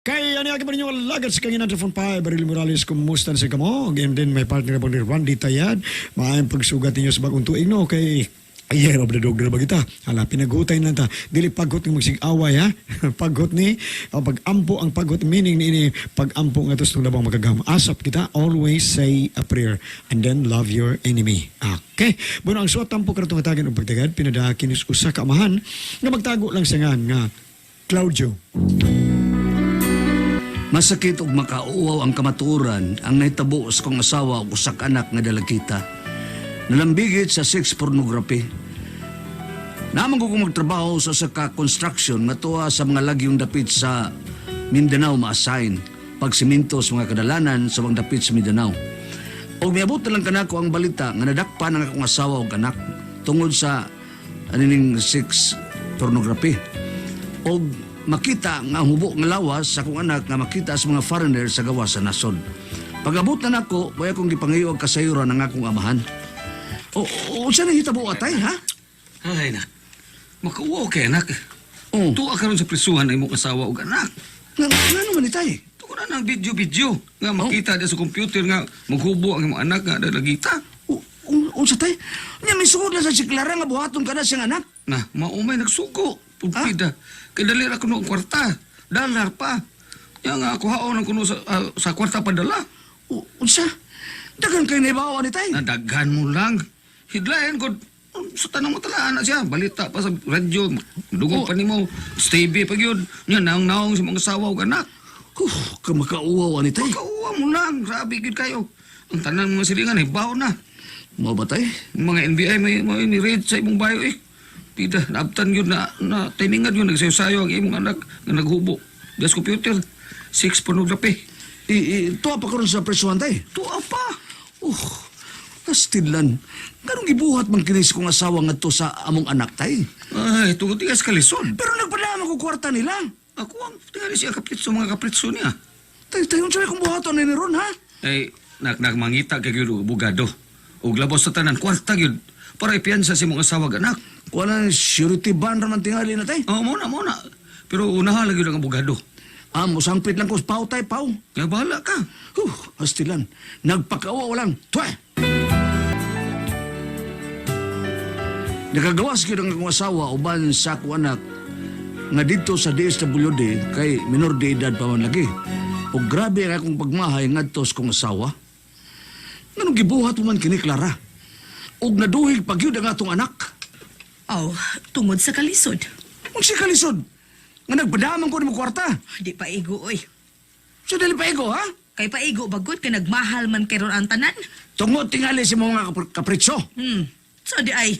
Kay ano yung ninyo alagad sa kanginan von Pai, Baril Morales, kumusta na sa kamo? And then may partner po ni Randy Tayad. Maayong pagsugat ninyo sa bagong tuig, no? Kay Year of the dog na ba kita? Hala, pinagutay na ta. Dili paggot ng magsigaway, ha? Paggot ni, o pag-ampo ang paggot, meaning ni ini, pag-ampo nga tos labang makagam. Asap kita, always say a prayer and then love your enemy. Okay. Bueno, ang suwat tampo karatong hatagan og pagtagad, pinadakin is usa ka amahan nga magtago lang sa ngan nga Claudio. Masakit og makauwaw ang kamatuoran ang nahitabo sa kong asawa ug usa ka anak nga dalagita. Nalambigit sa sex pornography. Naman ko kung magtrabaho sa usa ka construction nga tuwa sa mga lagyong dapit sa Mindanao ma-assign pagsiminto sa mga kadalanan sa mga dapit sa Mindanao. Og miabot na lang kanako ang balita nga nadakpan ang akong asawa ug anak tungod sa anining sex pornography. Og makita nga ang hubo nga lawas sa akong anak nga makita sa mga foreigner sa gawas sa nasod. Pag-abot na nako, way akong gipangayo og kasayuran ang akong amahan. O, o unsa na hitabo atay, ha? Ay, nak. Makauwaw kay anak. Oh. Tuwa karon sa prisuhan ang imong asawa ug anak. Nga nga naman itay? Tuko na ng video-video nga makita oh, sa computer nga maghubo ang imong anak nga dalagita. O, unsa tay? Nya may sugod na sa si Clara nga buhaton ka na siyang anak. Na, maumay nagsugo. Pulpida. Kay dali ra kuno ang kwarta. Dalar pa. Nya nga ako haon ang kuno sa, sa kwarta padala. O, unsa? Daghan kay naibawa ni tay. Nadaghan mo lang. Hidlayan ko sa tanong mo tala anak siya. Balita pa sa radyo. Dugong pa nimo. Stevie pa gyud. Nya naong-naong sa mga asawa ug anak. Huh, kamakauwaw ani tay. Pagkauwa mo lang, grabe gid kayo. Ang tanan mga silingan, hibaw na. Mao ba tay? Ang mga NBI may ni-raid sa imong bayo eh. Pida, naabtan yun na, na tiningan yun, nagsayo-sayo ang imong anak nga naghubo. Das computer, six pornography. I, i tuwa pa karon sa presuhan tay. Tuwa pa. Kastinlan. Ganong gibuhat man kini sa kong asawa ngadto sa among anak tay. Ay, tungod tigas kalisod. Pero nagpadama ko kwarta nila. Ako ang tingali siya kapritso, mga kapritso niya. Tay, tay, unsa may kong buhaton ni ron, ha? Ay, nak nagmangita kay gyud og abogado. Ug labos sa tanan, kwarta gyud. Para ipiyansa sa imong asawa ug anak. Kuha na surety bond raman tingali na tay. Oh, mo na, mo na. Pero unahan lagi ang abogado. Ah, musangpit lang ko sa pau tay, pau. Kaya bahala ka. Huh, astilan. Nagpakawa walang. Twe! Nakagawas gyud ang akong asawa uban sa akong anak nga didto sa DSWD kay minor de edad pa man lagi. O grabe ang akong pagmahay ngadto sa akong asawa. Nganong gibuhat mo man kini Clara? Og naduhig pa gyud ang atong anak. Oh, tungod sa kalisod. Unsa kalisod? Nga nagpadamang ko nimo kwarta. Di pa igo, oy. So dili pa igo, ha? Kay paigo bagod kay nagmahal man kay ron ang tanan. Tungod tingali sa mga kapritso. So di ay,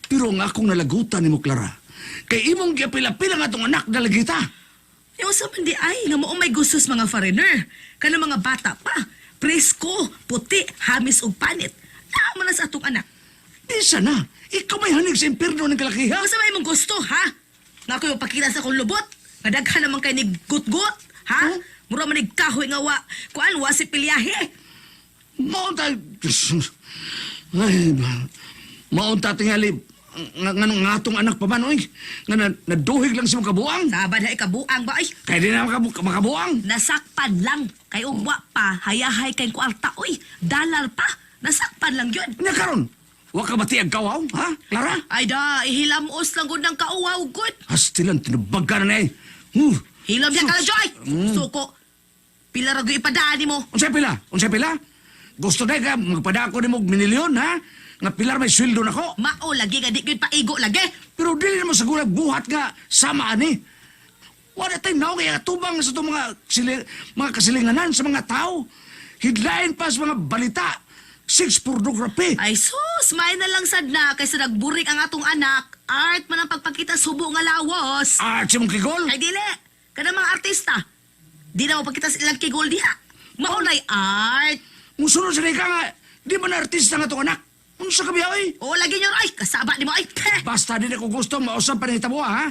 Pero ang akong nalagutan nimo Clara, kay imong giapil-apil ang atong anak dalagita. yung sa man di ay nga mao may gustos mga foreigner. Kana mga bata pa, presko, puti, hamis ug panit. Naa man na sa atong anak. Bisa na, ikaw may hanig sa impierno ng kalakiha. Unsa may imong gusto, ha? Nga ko yung pakita sa akong lubot. Nga daghan naman kay ni gut-gut, ha? Mura man nig kahoy nga wa, kuan wa si pilyahe. Maunta, ay, maunta tingali, nga, nga, nga atong anak pa man, oy. Nga na, naduhig lang si makabuang. Sabad ha ikabuang ba ay? Kaya di na makabuang. Nasakpan lang. Kay ugwa pa, hayahay kay kwarta, oy. Dalar pa. Nasakpan lang yun. Nya karon, wa ka bati ang kawaw, ha, Clara? Ay da, ihilamos lang gud ng kauwaw, gud. Hastilan, tinubaga na na eh. Hilam niya ka lang, Joy! Suko. Pila ra gyud ipadaan nimo. Unsay pila? Unsay pila? Gusto na ka magpadako nimo og minilyon, ha? Nga pilar may sweldo nako. Mao lagi nga di gyud paigo lagi. Pero dili naman sa gulag buhat nga sama ani. Wala tayong naong kaya tubang sa itong mga, mga kasilinganan sa mga tao. Hidlain pa sa mga balita. Sex pornography. Ay sus, may na lang sad na kaysa nagburik ang atong anak. Art man ang pagpakita subo nga lawas. Art si mong kigol. Ay dili, kana mga artista. Di na mo pagkita sa ilang kigol diha. Mao nay art. Musunod sa ka nga, di ba na artista nga itong anak? Unsa ka biya, oy? O lagi nyo ay kasaba nimo ay. Peh! Basta din ako gusto, mausap pa ni hitabo, ha?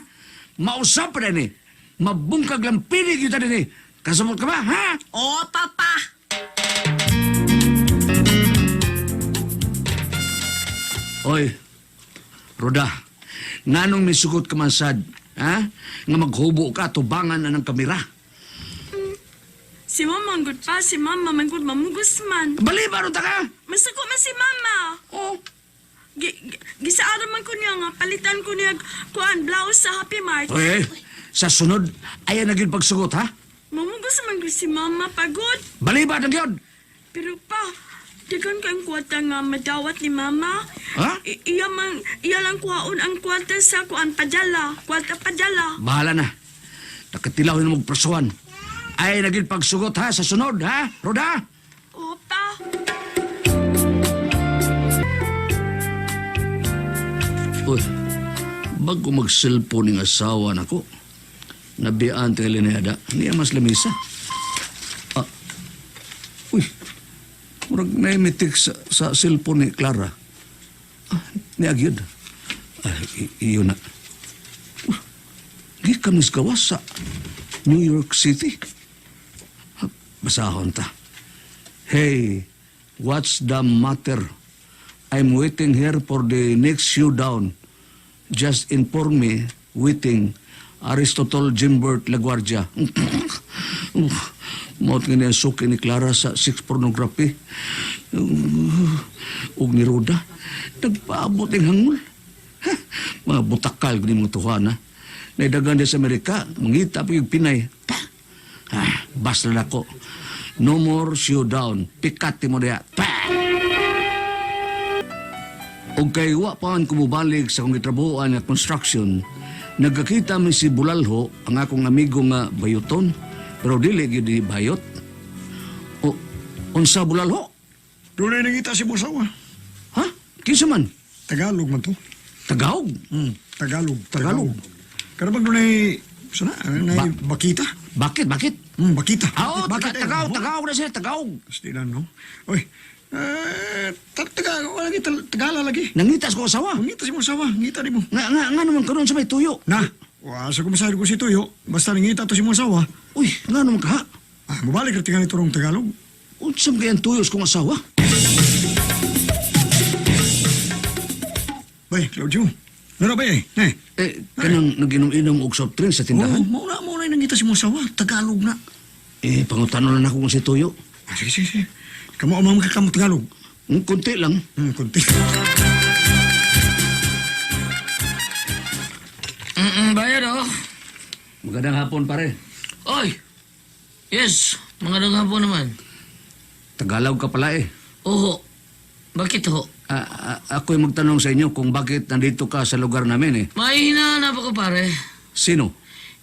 Mausap pa ni. Mabungkag lang pinig yun ni. Kasabot ka ba, ha? O papa. Oy, Roda, nganong misugot ka man sad, ha? Nga maghubo ka, tubangan na ng kamera. Si mama ang good pa, si mama man gud mamugos man. Bali ba ta ka? Masuko man si mama. Oh. Gisaara man ko niya nga palitan ko niya kuan blouse sa Happy Mart. Oy, sa sunod, ayan na gyud pagsugot, ha? Mamugos man gud si mama pagod. Baliba na gyud. Pero pa, dagan kang kwarta nga madawat ni mama. Ha? Iya man, iya lang kuhaon ang kwarta sa kuan padala, kwarta padala. Bahala na. Nakatilaw na magprasuan. Ay na gyud pagsugot, ha? Sa sunod, ha? Roda? Opa. Uy, bago mag-cellphone ng asawa nako, nabiyaan tayo niya niya mas lamisa. Ah, uy, murag naimitik sa cellphone ni Clara. Ah, niya gyud. Ay, iyo na. Uh, gikan mis gawas sa New York City. Ah, basahon ta. Hey, what's the matter? I'm waiting here for the next showdown. Just inform me, waiting. Aristotle Jimbert LaGuardia. Maot nga niya ang suki ni Clara sa sex pornography. Ug ni Roda, nagpaabot ang hangol. Ha, mga butakal ni mga tuhan, ha. Naidagan din sa Amerika, mangita pa yung Pinay. Pa! Ah, basta na ko. No more showdown. Pikat mo diya. Pa! Og kay wa pa man kumubalik sa akong gitrabahoan nga construction, nagkakita mi si Bulalho, ang akong amigo nga bayuton, pero dili gyud di bayot. O unsa Bulalho? Doon na nangita si Musawa. Ha? Kinsa man? Tagalog man to. Tagaog. Tagalog. Tagalog. Tagalog. Kada bang doon ay, sana, nay bakita? Bakit? Bakit? Bakita. Ah, oh, Bakit, eh, Tagaog, no? Tagaog na siya, Tagaog. Pastilan, no? Oy, eh, taga, wala lagi, Tagala lagi. Nangita sa ko asawa. Ngita si Musawa, ngita di mo. Nga naman karon sa may tuyo. Na, wa sa kumasayod ko si Tuyo, basta nangita to si Musawa. Uy, nga naman ka ha? Ah, mabalik ra tingali turong Tagalog. Unsa man kay ang tuyo sa kong asawa? Bay, Claudio. Nara bay, eh. Eh. Eh, kanang naginom-inom og soft drink sa tindahan. Oh, mauna nangita si Musawa, Tagalog na. Eh, pangutano na ako kung si Tuyo. Ah, sige, sige, sige. Kamo ang mga kamo Tagalog. Kunti lang. Kunti. Bayad oh. Magandang hapon, pare. Oy! Yes, magandang hapon naman. Tagalog ka pala eh. Oho. Bakit ho? Ah, ah, ako'y magtanong sa inyo kung bakit nandito ka sa lugar namin eh. May hinahanap ako pare. Sino?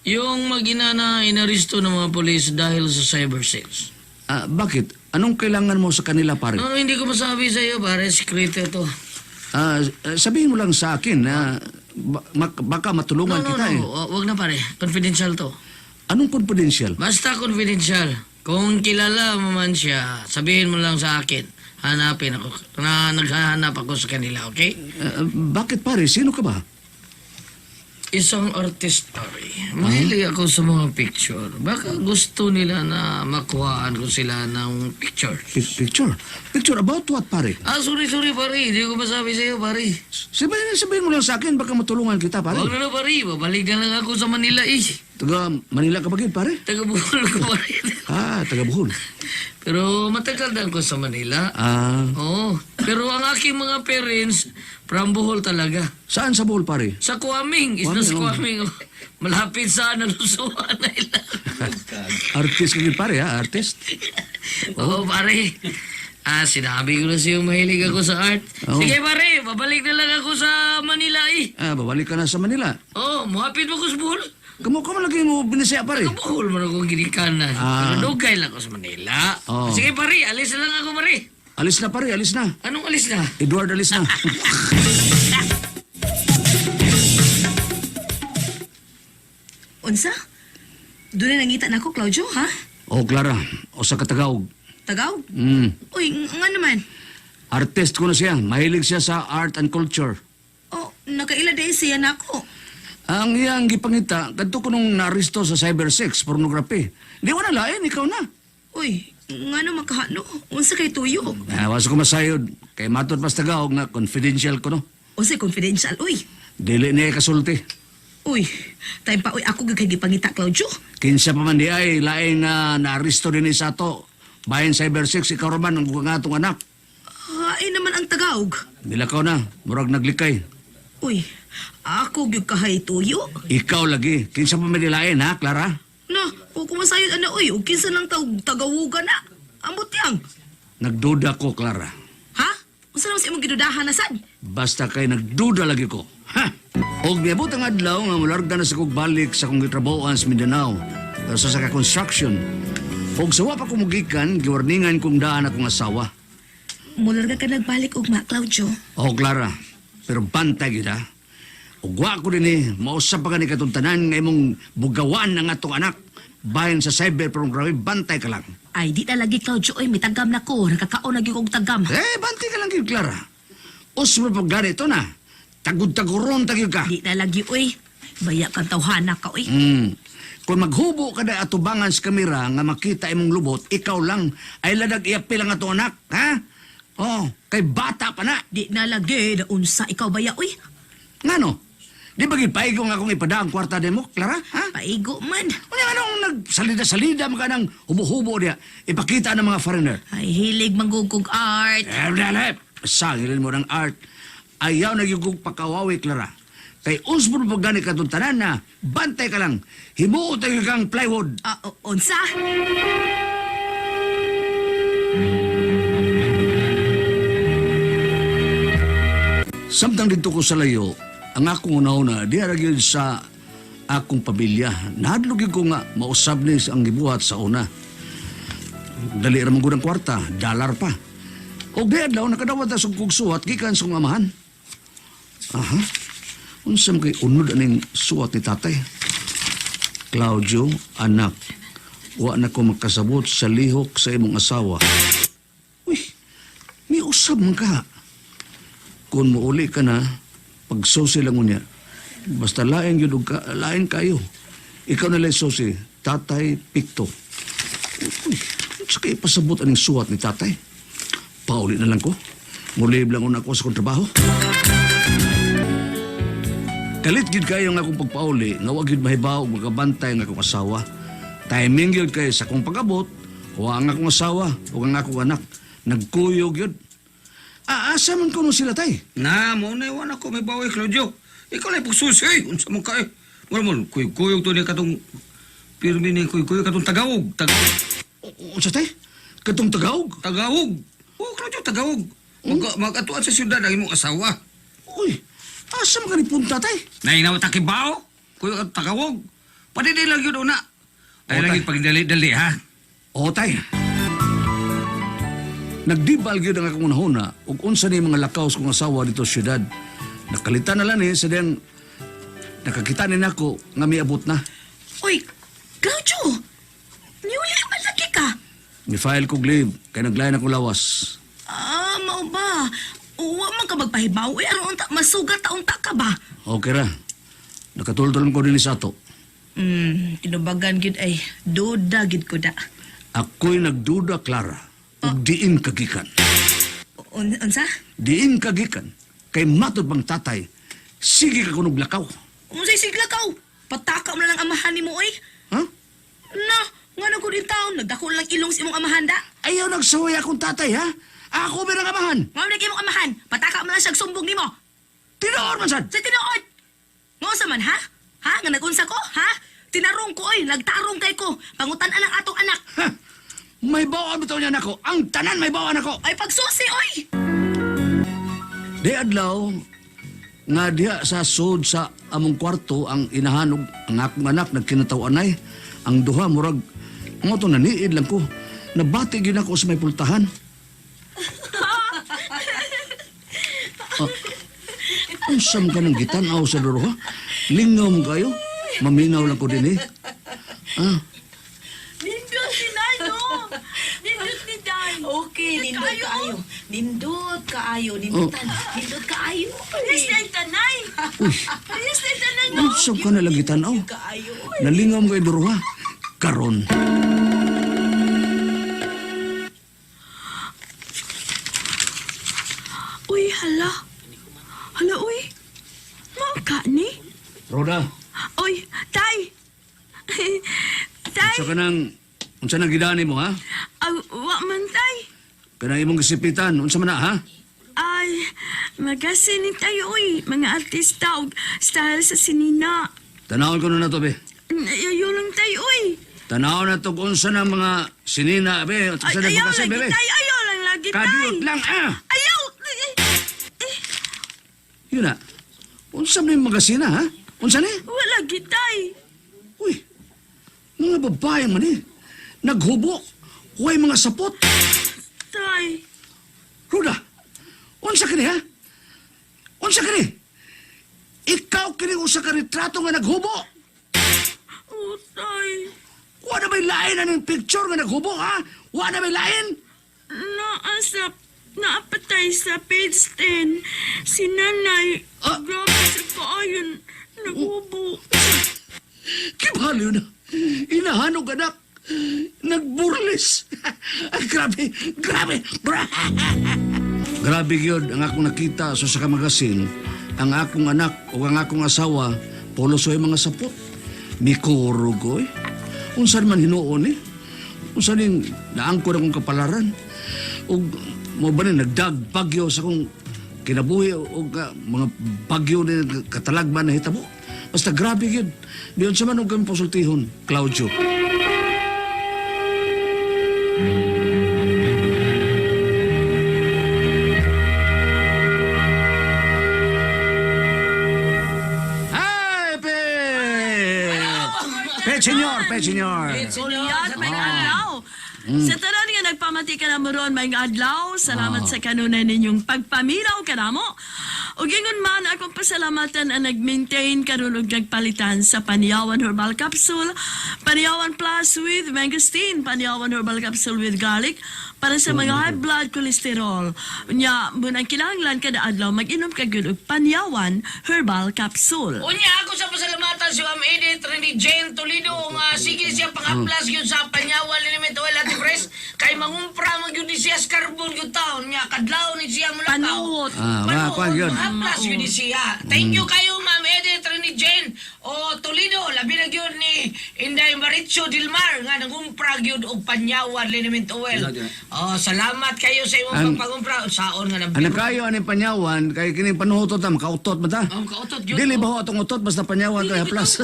Yung mag-ina na inaristo ng mga polis dahil sa cyber sales. Ah, bakit? Anong kailangan mo sa kanila, pare? No, hindi ko masabi sa iyo pare, sekreto to. Ah, sabihin mo lang sa akin na baka No, matulungan no, kita no. eh. Wag na pare. Confidential to. Anong confidential? Basta confidential. Kung kilala mo man siya, sabihin mo lang sa akin. Hanapin ako. Na, naghahanap ako sa kanila, okay? Ah, bakit pare? Sino ka ba? Isang artist, pare. Mahilig ako sa mga picture. Baka gusto nila na makuhaan ko sila ng picture. Picture? Picture about what, pare? Ah, sorry, sorry, pare. Hindi ko masabi sa iyo, pare. Sabihin mo lang sa akin, baka matulungan kita, pare. Huwag na na, pare. Babalik na lang ako sa Manila, eh. Taga Manila ka ba gid, pare? Taga Bohol ko, pare. Ah, taga Bohol. Pero matagal na ako sa Manila. Ah, Oo. Pero ang aking mga parents, from Bohol talaga. saan sa Bohol, pare? Sa Kuaming. Isla sa Kuaming, Kuaming. Malapit sa Nalusuan Island. Artist ka gid, pare, ha? Artist? Oo, pare. Ah, sinabi ko na sa'yo, mahilig ako sa art. Oo. Sige, pare, babalik na lang ako sa Manila, eh. Ah, babalik ka na sa Manila. Oo, muhapit mo ko sa Bohol. Kamu ka man lagi mo binisaya, pare. Sa Bohol man ako ginikanan. Ah. Pero dugay lang ako sa Manila. Oo. Sige, pare, alis na lang ako, pare. Alis na, pare, alis na. Anong alis na? Edward, alis na. Unsa? Doon na nangita na ako, Claudio, ha? Oh, Clara, o sa Katagaog. Tagaw? Mm. Uy, nga naman. Artist ko na siya. Mahilig siya sa art and culture. Oh, nakaila dahil siya nako. Ang iyang gipangita, kadto ko nung naaristo sa cyber sex, pornography. Di wala lain, ikaw na. Uy, nga naman kahano. Unsa kay tuyo? Ah, wasa ko masayod. Kay matod mas Tagaog nga, confidential ko no. Unsa confidential, uy. Dili niya kasulti. Uy, time pa uy ako gyud kay gipangita Claudio. Kinsa pa man di ay lain na naaresto din sa ato. Bahin cyber sex ikaw raman ang nga atong anak. Ay naman ang Tagaog. Nilakaw na, murag naglikay. Uy, ako gyud kahay tuyo. Ikaw lagi, kinsa pa man di lain ha, Clara? Na, o kumasayod ana uy, ug kinsa lang tawg Tagawogan na. Ambot yang. Nagduda ko, Clara. Ha? Unsa naman sa imong gidudahan na sad? Basta kay nagduda lagi ko. Ha! Og miabot ang adlaw nga mularga na sa kog balik sa kong gitrabahoan sa Mindanao sa sa construction. Og sa wa pa ko mugikan, giwarningan kong daan akong asawa. Mularga ka nagbalik ugma, Claudio. O Clara, pero bantay gyud ha. Ug wa ko dinhi, mausap pa ka ni katong tanan nga imong bugawan ang atong anak. Bahin sa cyber pornography, bantay ka lang. Ay, di na lagi, Claudio. Oy, may tagam na ko. Nakakaon na gyud kog tagam. Eh, bantay ka lang gyud, Clara. Usmo pag ganito na. Tagud-taguron tagid ka. Di na lagi, oy. Baya kang tawhana ka, oy. Kung maghubo ka na atubangan sa kamera nga makita imong lubot, ikaw lang ay ladag iapil ang atong anak, ha? Oh, kay bata pa na. Di na lagi, naunsa ikaw baya, oy. Ngano? Di ba gipaigo nga akong ipada ang kwarta nimo, Clara? Ha? Paigo man. Unya anong nagsalida-salida man ka ng hubo-hubo diya, ipakita ng mga foreigner. Ay, hilig manggugog art. Eh, dali. Sangilin mo ng art. Ayaw na yung pakawawi, Clara. Kay usbon pa gani katong tanan na, bantay ka lang. Himuot tayo kang plywood. Ah, unsa? Samtang dito ko sa layo, ang akong una-una, di ara gyud sa akong pamilya. Nahadlok gyud ko nga mausab ni ang gibuhat sa una. Dali ra man gud ang kwarta, dalar pa. Og di adlaw nakadawat na sa kog suwat gikan sa kong amahan. Aha. Unsa man kay unod aning suwat ni tatay? Claudio, anak, wa na ko makasabot sa lihok sa imong asawa. Uy, miusab man ka. Kung muuli ka na, pagsusi lang unya. Basta lain yun, og ka, lain kayo. Ikaw na lang susi, Tatay Pikto. Uy, sa kayo pasabot aning suwat ni tatay? Pauli na lang ko. Muli lang una ako sa kong trabaho. Kalit gyud kayo nga akong pagpauli, nga wa gyud mahibaw og makabantay ang akong asawa. Timing gyud kay sa akong pag-abot, wa ang akong asawa ug ang akong anak. Nagkuyog gyud. Aasa man kuno sila tay. Na, mo na iwan ako may bawi, Claudio. Ikaw lang pagsusi, eh. Unsa mo ka eh. Wala mo, kuyog-kuyog to ni katong pirmi ni kuyog-kuyog katong Tagawog. Unsa tay? Katong Tagawog? Tagawog. Oh, Claudio, Tagawog. Magatuan sa syudad ang imong asawa. Uy, asa man ka ni punta tay? Nainaw ta kibaw. Kuyog katong Tagawog. Padili lang yun una. Ay Oh, lang tay. yun pagdali-dali, ha? O tay. Nagdibal gyud ang akong unahuna ug unsa ni mga lakaw sa kong asawa dito sa syudad. Nakalitan na lang ni sa diyang nakakita ni nako nga miabot na. Uy, Claudio! Niuli man lagi ka. Ni-file kog leave kay naglain akong lawas. Ah, mao ba? Uwa man ka magpahibaw. Uy, aron unta, masugat taon ta ka ba? Okay ra. Nakatuldol ko din sa ato. Tinubagan gyud ay duda gyud ko da. Ako'y nagduda, Clara. Ug diin kagikan. Unsa? Diin kagikan. Kay matod bang tatay, sige ka kunog lakaw. Unsay sigla kaw? Pataka mo na lang amahan nimo oy. Ha? Na, nga na gud in taon, nagdako lang ilong sa imong amahan da. Ayaw nagsaway akong tatay, ha? Ako ba ng amahan? Mao na imong amahan, pataka mo lang siyag sumbong nimo. Tinuod man sad! Sa tinuod. Ngano man ha? Ha? Nga nagunsa ko, ha? Tinarong ko oy, nagtarong kay ko. Pangutan ang atong anak. Ha? May bawaan bitaw niya nako. Ang tanan may bawaan ako. Ay pagsusi oy. Di adlaw nga diha sa sud sa among kwarto ang inahan og ang akong anak nagkinataw-anay. Ang duha murag mo to naniid lang ko. Nabati gyud ako sa may pultahan. Ah, unsa man ka nang gitan-aw sa duro ha? Lingaw mo kayo? Maminaw lang ko din eh. Ah, Nindot ni Nay, no? Nindot ni Day. Okay, nindot kaayo. Nindot kaayo, nindutan. Nindot kaayo. Parehas na yung tanay. uy, Parehas na yung tanay, no? unsa ka na lang gitan-aw? Kaayo. Nalingaw mo kayo duro ha? Karon. Uy, hala. Hala, uy. Mao ka ni? Roda. Oy, tay. Tay. Unsa ka nang unsa nang gidani mo ha? Aw, wa man tay. Kanang imong gisipitan, unsa man na ha? Ay, magasin ni tayo oy, mga artista og style sa sinina. Tanawon ko na to be. Ayaw lang tayo oy. Tanaw na to kung unsa na mga sinina be, Ay, unsa na ayaw magasin lagi be. tay, ayaw lang lagi tay. Kadiyot lang ah. Ayaw. Yun na. Unsa man yung magasina ha? Unsa ni? Wala lagi tay. Uy. Mga babae man eh. Naghubo. Huwag mga sapot. Tay. Ruda. Unsa kini ha? Unsa kini? Ikaw kini usa ka retrato nga naghubo. Oh, tay. Wa na may lain aning picture nga naghubo ha? Wa na may lain? Naa sa naapatay sa page 10. Si nanay, Ah. grabe sa kaayon, naghubo. Kibaliw na. Inahanog anak. Nagburlis. Ay, grabe, grabe. Grabe yun ang akong nakita sa sa magasin. Ang akong anak o ang akong asawa, pulos ay mga sapot. Mikurog oy. Unsan man hinuon eh. Unsan ning naangkon akong kapalaran. Og mo ba ni nagdag bagyo sa akong kinabuhi og mga bagyo ni katalagman na hitabo. Basta grabe yun. Diyon sa man og kami pasultihon, Claudio. Ay, pe! Pe, senyor, pe, senyor. Sulyot, may adlaw. Sa tanan nga nagpamati ka na mo ron, may adlaw. Salamat sa kanunay ninyong pagpaminaw ka na mo. Ug ingon man, akong pasalamatan ang nag-maintain karon og nagpalitan sa Paniyawan Herbal Capsule, Paniyawan Plus with Mangosteen, Paniyawan Herbal Capsule with Garlic, para sa mga high blood cholesterol. Unya, munang kinahanglan kada adlaw mag-inom ka gyud og Paniyawan Herbal Capsule. Unya ako sa pasalamatan si Ma'am Edith Renny Jane Toledo nga sige siya pang-aplas gyud sa Panyawan Element Oil Ate Pres kay mangumpra man gyud ni siya sa carbon gyud taon nya kadlaw ni siya mulakaw. Panuhot. Ah, mga kwan yun. Haplas yun ni siya. Thank you kayo Ma'am Edith Renny Jane o Toledo labi na gyud ni Inday Maritzo Dilmar nga nangumpra gyud og Panyawan Liniment Oil. Oh, salamat kayo sa imong pagpangumpra saon nga Ano nabiro. kayo ani panyawan kay kining panuhutot ta makautot ba ta? Oh, makautot gyud. Dili ba ho atong utot basta panyawan to haplas.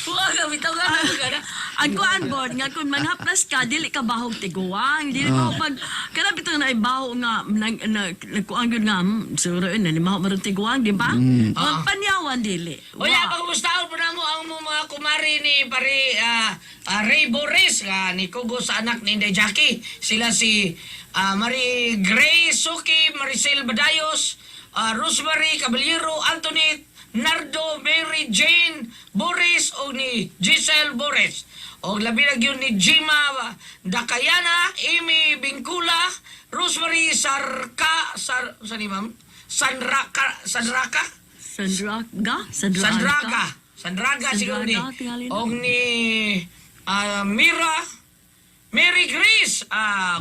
Wa ka bitaw nga ka na. Ang kuan board nga kung manghaplas ka dili ka bahog tiguang, dili ka pag kana bitong na ibaho nga nag nagkuan gyud nga siguro yun nalimaho maron tiguang, di ba? Ang panyawan dili. Uya, Wa. pagkumustaon po na mo ang mo mga kumari ni pare Ray Boris nga ni Kugo sa anak ni Inday Jackie. Sila si Marie Grace Suki, Maricel Badayos, Rosemary Caballero, Anthony Nardo, Mary Jane Boris o ni Giselle Boris. O labi na gyud ni Jima Dakayana, Amy Bingkula, Rosemary Sarka, Sar, sa ni ma'am? Sanraka, Sanraka? Sandraga, Sandraga. Sandraga. Sandraga siguro ni. Sandraga, tingali na. Og ni Mira Mary Grace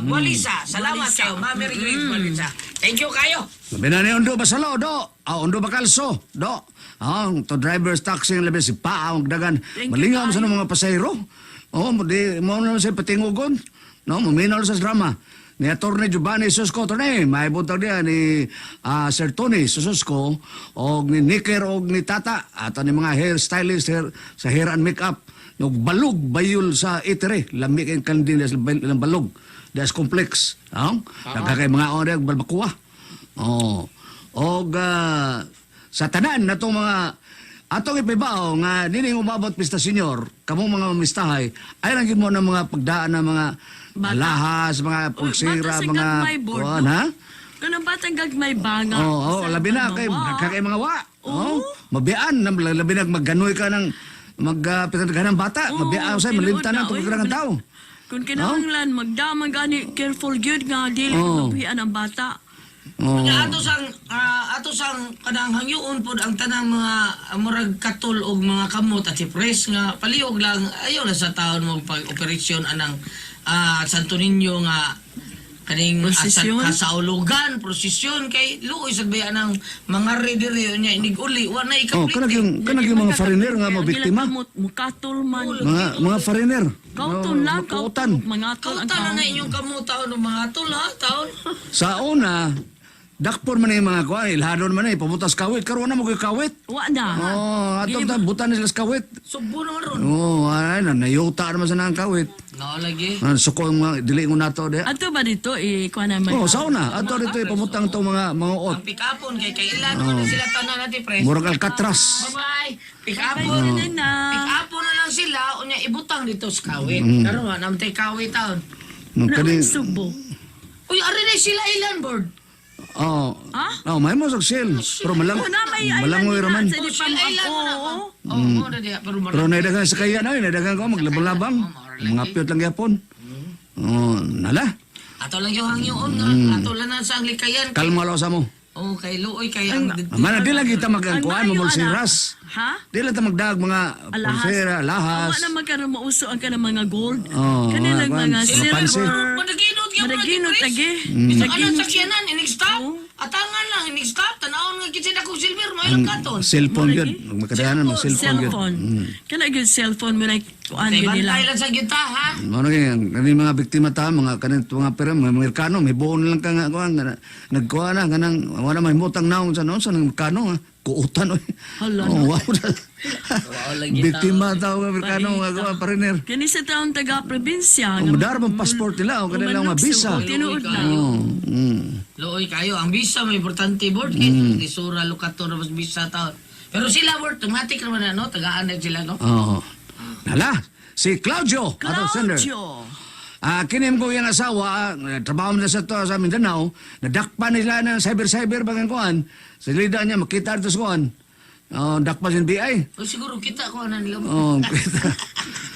Gualisa. Salamat Gualisa. kayo, Ma Mary Grace Gualisa. Thank you kayo. Labi na ni Ondo Basalo do. Ah, Ondo Bacalso do. Ah, to drivers taxi ang labi si Paa ang dagan. Thank you, Malingaw sa kayo. mga pasahero. Oh, mo di mo na sa patingugon. No, maminaw sa drama. Ni Attorney Giovanni Susco, Attorney, may buntag niya ni Sir Tony Susco, og ni Nicker og ni Tata, ato ni mga hairstylist hair, sa hair and makeup. Nog balog bayul sa itere, lami kay kandila sa balog. Das complex. Ah, nagkakay mga order balbakuwa. Oh. Og sa tanan natong mga atong ipibao nga nining umabot Mr. Senior, kamo mga mistahay, ay lang gyud mo ng mga pagdaan ng mga Bata. lahas, mga Uy, pulsira, bata sa mga gagmay board, kuan, no? ha? Kanang batang gagmay banga. Oo, oh, Sa labi na ano, kay wa. kay mga wa. Oo. Oh, mabian na labi na magganoy ka ng mag ng bata, Oo, mabian sa tinuod malimtan na, na oy, tungkol ng tao. Kung kinahanglan magdamag gani careful gyud nga dili Oo. mabuhian ang bata. Oh. Nga ato sang kanang hangyoon pod ang tanang mga murag katol og mga kamot at si Pres nga palihog lang ayaw na sa taon mo pag operasyon anang Santo Niño nga Kaning Prosesyon? asa kasaulugan, prosesyon kay luoy sad baya nang mga diri nya inig uli wa na Oh, ikaplite. kanang yung mga foreigner nga mga biktima. Mukatol man. Mga foreigner. Kauton lang, Kautan. kauton. Mga tol ang Kautan na na kaon. inyong kamu taon ng mga tol ha, taon. Sa una, dakpon man yung mga kuan, ilhadon man eh, pabutas kawit, karon na mo ko'y kawit. Wa na. Oh, ato ta butan nila sa kawit. Subo naman ron. Oh, ay na nayuta naman sa nang kawit. No lagi. Ah, suko ang mga dili ko nato de. Ato ba dito eh kuan na Oh, sa una, ato dito ipamutang to mga mga ot. Ang pikapon kay kailan oh. Na sila tanan natin pre. Murag alcatraz. Bye-bye. Pikapon. Bye na. Pikapon na lang sila unya ibutang dito sa kawit. Karon wa namtay kawit taon. No, Na kani, Subo. Uy, ari na sila ilan board. oh, Ha? oh, may mo sil. Pero malang, Oh, na may island malangoy na, raman. sa di Oh, pa sila ilan mo na. oo. Oh, oh, na diha pero Pero naidagan sa kaya na, naidagan ko maglabang-labang. Mga piyot lang gyapon. Oh, nala. Ato lang yung hangyoon nga. Ato lang na sa ang likayan. Kalma lang sa mo. Oh, kay luoy kay ang Mana di lang kita magangkuan Ang maayo, mamulsiras. anak. Ha? Di lang ta magdag mga Alahas. pulsera, alahas. Awa na magkaroon mauso ang kanang mga gold. Oh, Kanilang mga mga mga pansit. silver. Madaginot gyud Madaginot lagi. Bisag ano Madaginot. sakyanan inig stop. Oh. Atangan lang inig stop tanawon nga kitsa akong silver may lang katon. Cellphone gyud. Makadayanan mag cellphone gyud. Cellphone. Kana gyud cellphone mo na kuan Kay gyud nila. bantay lang sa gyud ta ha. Mao na kay kaning mga biktima ta mga kaning mga pera mga Amerikano may buon lang ka nga kuan nga nagkuha na kanang wala may mutang naong sa noon sa Amerikano ha. Kuutan oy. Hala, Oh, wow. lagi Biktima ta og Amerikano nga kuan pariner. Kani sa taong taga probinsya. Ang madara bang passport nila o kanila mga visa. Tinuod na. Oh, Luoy kayo ang visa may importante board kay lisura lukato na mas visa taon. Pero sila board automatic naman na no tagaan na sila no. Oh. Nala, si Claudio, atong sender. Claudio. Ah, kinim ko yung asawa, trabaho na sa to sa Mindanao, nadakpan nila ng cyber-cyber bagang kuan. Sa lida niya makita dito sa kuan. Oh, dakpan sa NBI. O siguro kita ko na nila. Oh, kita.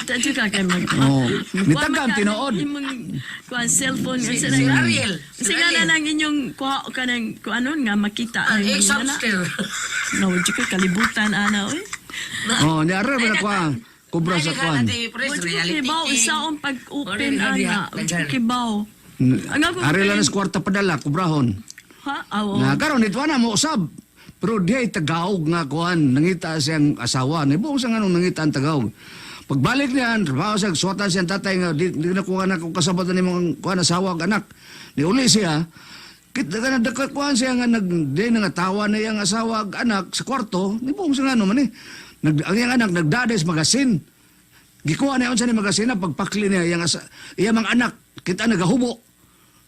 Tadyo ka kay mag. Oh, nitagam tinuod. Imong kuan cellphone Si, sa si Ariel. Si Sige na Ariel. lang inyong kuha kanang kuanon nga makita Ang ang inyo na. ex-hamster. No, di ko kalibutan ana oy. Oh, ni Ariel ba na kuan? Kubra sa kuan. Press Wala ko reality. kibaw king. isaon pag-open Ori, ana. Wala ko kibaw. Ang ako Ariel na sa kwarta padala, kubrahon. Ha? Awo. Na karon dito na mo usab. Pero di ay tagaog nga kuan, nangita siyang asawa. Nibuong sa nganong nangita ang tagaog. Pagbalik niya, trabaho siya, suwatan siyang tatay nga, di na kuha na kung kasabatan ni mong kuan asawa ug anak. Ni uli siya, kita ka na kuan siya nga nag, di na nga tawa na iyang asawa ug anak sa kwarto, nibuong sa ngano man eh. Nag, ang iyang anak nagdades magasin. Gikuha niya unsa ni magasin na pagpakli niya iyang asa, iyang mga anak, kita nagahubo.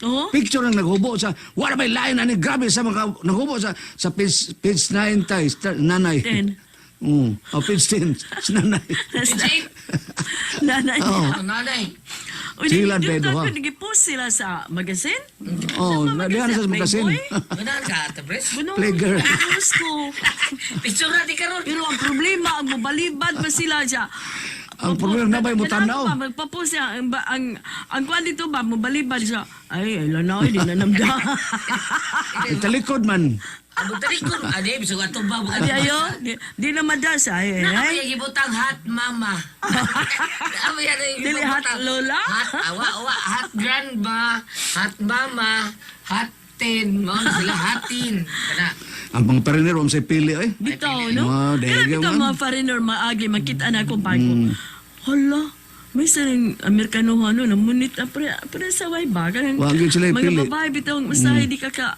Oh? Picture ng naghubo sa wala may lain ani grabe sa mga naghubo sa page 9 tay nanay. 10. Oh, page 10 sa nanay. Page Nanay. Oh. Ang nanay. Uy, Sila dito bedo, ha? ako nag-post sila sa magazine. Oh, Sa diyan sa magasin. Playboy? Ganahan ka, Ate Pres. Buno, Playgirl. Diyos ko. Picture na di karon. Pero ang problema, ang mobalibad pa sila siya. Ang problema na ba'y mutanaw? Kailangan pa, magpapost siya. Ang kwan dito ba, mobalibad siya. Ay, ay, na, hindi na namda. Italikod man. Abot talikod. Ade, bisag ato ba? Adi ayo, di na madas. Ay, Na ay. ay gibutang hat mama. Abi ay Dili hat lola? Hat awa awa hat grandma, hat mama, hat tin, mo sila hatin. Kana. Ang mga perinero ang say pili eh. Bitaw, no? Ah, Kaya dahil bitaw man. mga foreigner, maagi, makita na akong bago. Hala, may sarang Amerikano ano, namunit na pre, pre sa way ba? Kanang, Wa gyud sila mga ipili. babae bitaw, masahe di ka ka.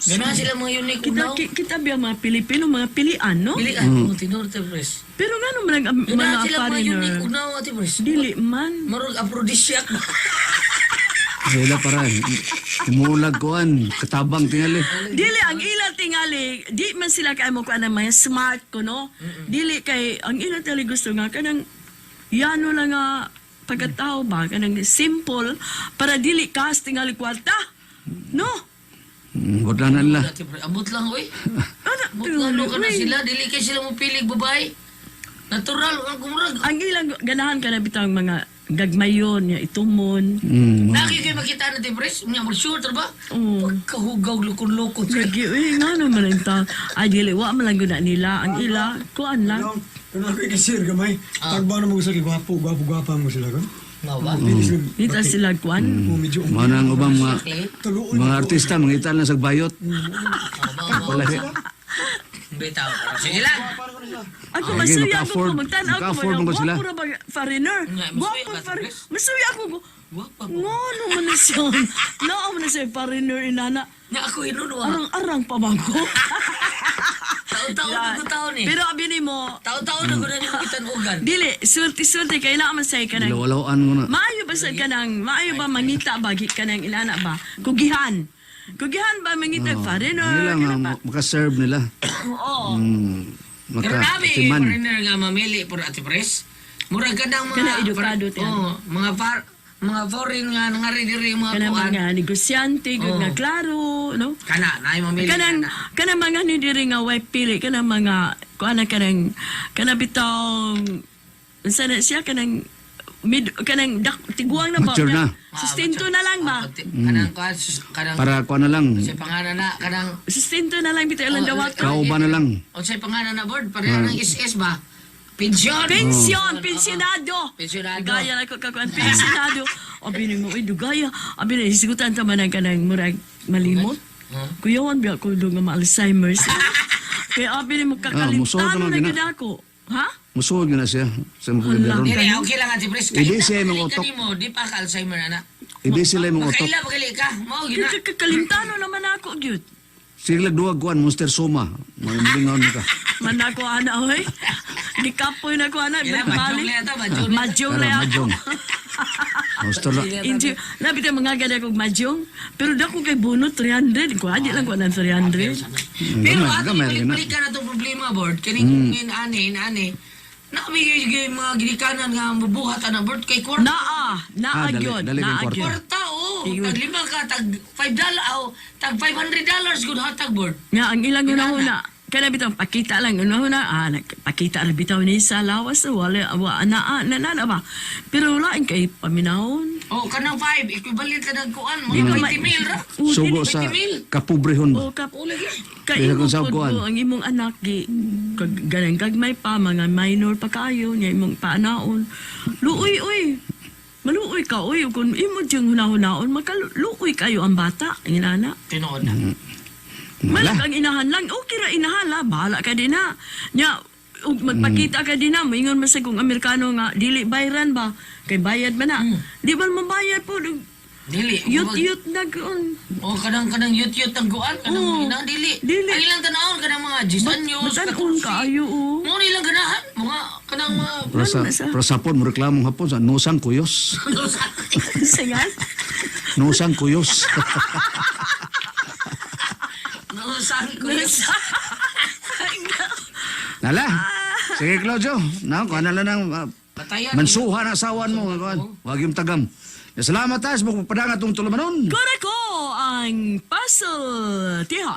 Ganahan sila mga unique Kita, unaw. kita biya mga Pilipino, mga pilian, no? Dili ka mo tinur te pres. Pero nga naman ang mga Ganahan sila mga foreigner. unique unaw ate pres. Dili man. Marog aphrodisiac ba? Sila para mulag kuan katabang tingali. Dili ang ila tingali, di man sila kay mo kuan mga smart ko no. Dili kay ang ila tingali gusto nga kanang yano lang nga pagkatao ba kanang simple para dili kas tingali kwarta. No. Wala na nila. Ate Pres, abot lang oy. Ano Abot lang no kana sila dili kay sila mo pilig babae. Natural ang kumurag. Ang ilang ganahan ka na bitang mga gagmayon ya itumon. Naki kay makita na te pres, unya mo sure tra ba? Oo. Pagkahugaw lukon-lukon. Lagi, eh, nga naman ang tao. Ay, dili, wa man lang guna nila. Ang ila, kuan lang. Kung ako ikisir gamay, tagba na mo sa gwapo, gwapo, gwapa mo sila kon. Mao ba? Dito sila kwan. Oh, medyo Mao na ang ubang mga Tuluoy mga artista mangita lang sa bayot. Mao Wala. Bitaw. Sige lang. Ako Ah, masuya sige, ako maka-afford. ko magtan-aw ko Maka-afford mga mo sila. gwapo ra ba foreigner. Nga, masuya Gwapo ka, foreigner. Tres. Masuya ako ko. Gwapa po. Ngono man na siya. Naa man na siya foreigner inana. Nga ako hinuno ah. Arang-arang pa man ko. Taon-taon na ko taon eh. Pero abi nimo, Taon-taon na ko na nimo kitanugan. dili sulti-sulti kay naa man say kanang Ilaw-alawan ko na. Maayo ba sa kanang, maayo ba mangita ba gi kanang ilana ba? Kugihan. Kugihan ba mangita foreigner? Nila nga Kana ba? maka-serve nila. Oo. Pero nabi Maka timan. foreigner nga mamili por Ate Pres. Murag kanang mga Kana edukado, tiyan. Oo, mga far mga foreign nga nangari diri mga Kanang kuan. mga negosyante, gud Oo. nga klaro, no? Kana naay mamili. Kanang kana. kanang mga ni diri nga way pili kanang mga kuan na kanang kanang bitaw unsa na siya kanang mid kanang dak, tiguang na ba? Mature na. Sustento na lang ba? Ah, Kanang kuan kanang Para kuan na lang. sa pangalan na kanang Sustento na lang bitaw ilang Oh, dawaton. Kauban na lang. unsay pangalan na board pareha ng SS ba? Pensyon. Pensyon, pensionado. Pensionado. Gaya na ko kakuan, pensionado. Abi ni mo, uy, dugaya. Abi na, hisigutan ta man ang kanang murag malimot. Huh? Kuyawan biya ko do nga ma-Alzheimer's. Kaya abi ni mo musuod kakalimtan naman na gina. gid ako. Ha? Musuod yun na siya sa mga gobyerno. Dili okay lang Ate Pres. Hindi siya imong Dili utok. kanimo, di pa ka Alzheimer ana. Hindi sila imong utok. Makaila pagali ka. Mao gina. Kakalimtano naman ako gyud. Sige lang duwag kuan Monster Soma. Mga milingon ka. Man ako ana oy. Gikapoy na ko ana Gina, balik. majong na ata, majong na. Majong Pero na ako. majong. Monster na. Inji, labi tayo mga gada kog majong. Pero dako kay bunot 300. Ko adi lang ko ng 300. Pero Gamay, ato gamay rin na. ibalik-balik ka na itong problema, board. Kaning mm. ani, ani. Nabi yung mga ginikanan nga mabuhat ana board kay kwarta. Naa, naa Ah, dali- gyud, dali kay naa kwarta. gyud. Kwarta oh. Iyon. Tag lima ka tag $5 oh, tag $500 gud hatag board. Nga ang ilang una-una, kana bitaw pakita lang una-una, ah pakita ra bitaw ni sa lawas wala wa ana na na, na ba. Pero wala kay paminawon. Oh, kanang 5 equivalent ka ng kuan, Di mga ba ma- 20 mil ra. Oh, Sugo dili- sa kapobrehon ba? O kap Oh, lagi. kay Dili imo kung sa pud kuan. mo, ang imong anak gi kag ganang gagmay pa mga minor pa kayo nya imong paanaon. Luoy oy. Maluoy ka oy kung imo diyang hunahunaon makaluoy kayo ang bata ang inana. Tinuod na. Malag Wala. ang inahan lang. Okay ra inahan la, bahala ka din na. Nya ug magpakita ka din na, moingon man sa kung Amerikano nga dili bayran ba kay bayad man na. Di ba mabayad po Dili. yut-yut na gyud. Oh, kanang kanang yut-yut ang kuan, kanang Oo. inang dili. Dili. Ang ilang tanawon kanang mga 10 anyos, Batan-on kaayo oh. Mo nilang ganahan, mga kanang mga Pero sa, Ano na sa- pero sa hapon, mo reklamo hapon sa nosang kuyos. Sayan. Nosang kuyos. No, saan ko yun? Nala. Sige, Claudio. Na, kuan na lang ang Patayan. mansuhan ang asawan mo. Kuan. Wag yung tagam. Salamat tayo sa mga padangat tong tulumanon. Kore ko ang puzzle. Tiha.